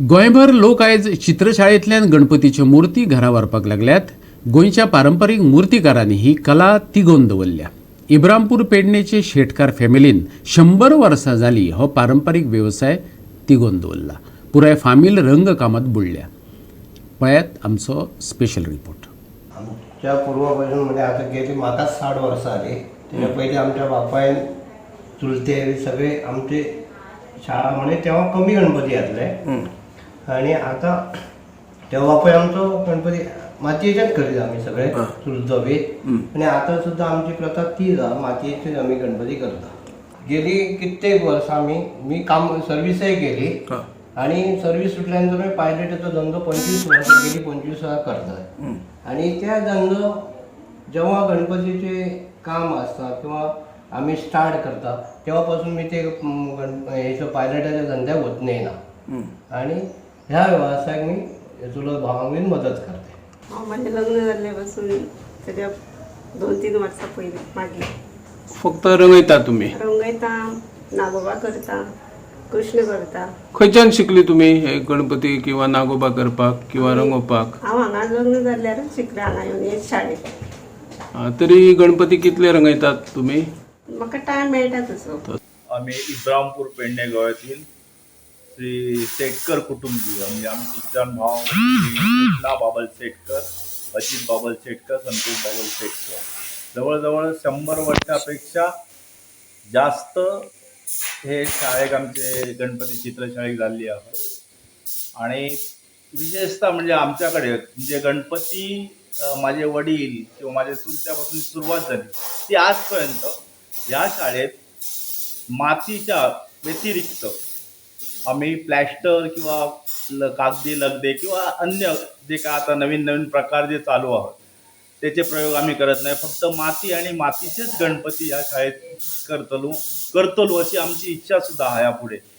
गोंयभर लोक आयज चित्रशाळेंतल्यान गणपतीच्यो मुर्ती घरा व्हरपाक लागल्यात. गोंयच्या पारंपारीक मुर्तीकारांनी ही कला तिगोवन दवरल्या. इब्रामपूर पेडणेचे शेटकार फॅमिलीन 100 वर्सां जाली हो पारंपारीक वेवसाय तिगोवन दवरला. पुराय फामील रंगकामात बुडल्या. पळयात आमचो स्पेशल रिपोर्ट. आमच्या पूर्वापासून, म्हणजे आता गेली म्हाकाच 60 वर्सां जाली. तेच्या पयलीं आमच्या बापायन, चुलते बी सगळे आमचे शाळा, म्हणजे तेव्हा कमी गणपती जातले आणि आता तेव्हा पळय आमचो गणपती मातयेचेच करीत आमी सगळे, चुलतो बी. आनी आतां सुद्दां आमची प्रथा तीच आहा, मातयेचेच आमी गणपती करता. गेली कित्येक वर्सां आमी मी काम सर्विसय केली आणि सर्वीस सुटल्यानंतर मी पायलटाचो धंदो 25 वर्सां, गेली 25 वर्सां करता. आणि त्या धंदो जेव्हा गणपतीचे काम आसता किंवा आमी स्टार्ट करता, तेव्हापासून मी ते हेचो पायलटाच्या धंद्याक वचून येयना आणि ह्या व्यवसायाक मी चुलत भावांक बीन मदत करते. हांव म्हाजें लग्न जाल्ले पासून, तेज्या 2-3 वर्सां पयलीं मागीर. फक्त रंगयता तुम्ही? रंगयता, नागोबा करता, कृष्ण करता. खंयच्यान शिकली तुमी हे गणपती किंवा नागोबा करपाक किंवा रंगोवपाक? हांव हांगा लग्न जाल्ल्यारूच शिकलें, हांगा येवन हेच शाळेत. तरी गणपती कितले रंगयतात तुम्ही? म्हाका टायम मेळटा तसो. आम्ही इब्रामपूर पेडणे गावातील श्री शेटकर कुटुंबीय, म्हणजे आम्ही तीग जाण भाव, श्री कृष्णा बाबल शेटकर, अजित बाबल शेटकर, संतोष बाबल शेटकर. जवळजवळ 100 वर्षापेक्षा जास्त हे शाळेक, आमचे गणपती चित्रशाळेक जाल्ली आसा. आणि विशेषतः म्हणजे आमच्याकडे म्हणजे गणपती माझे वडील किंवा माझ्या चुलत्यापासून सुरुवात झाली ती आजपर्यंत ह्या शाळेत मातीच्या व्यतिरिक्त आम्ही प्लॅस्टर किंवा कागदी लगदे किंवा अन्य जे काय आता नवीन नवीन प्रकार जे चालू आहोत, त्याचे प्रयोग आम्ही करत नाही. फक्त माती आणि मातीचेच गणपती ह्या शाळेत करतलो करतलो अशी आमची इच्छा सुद्धा आहे यापुढे.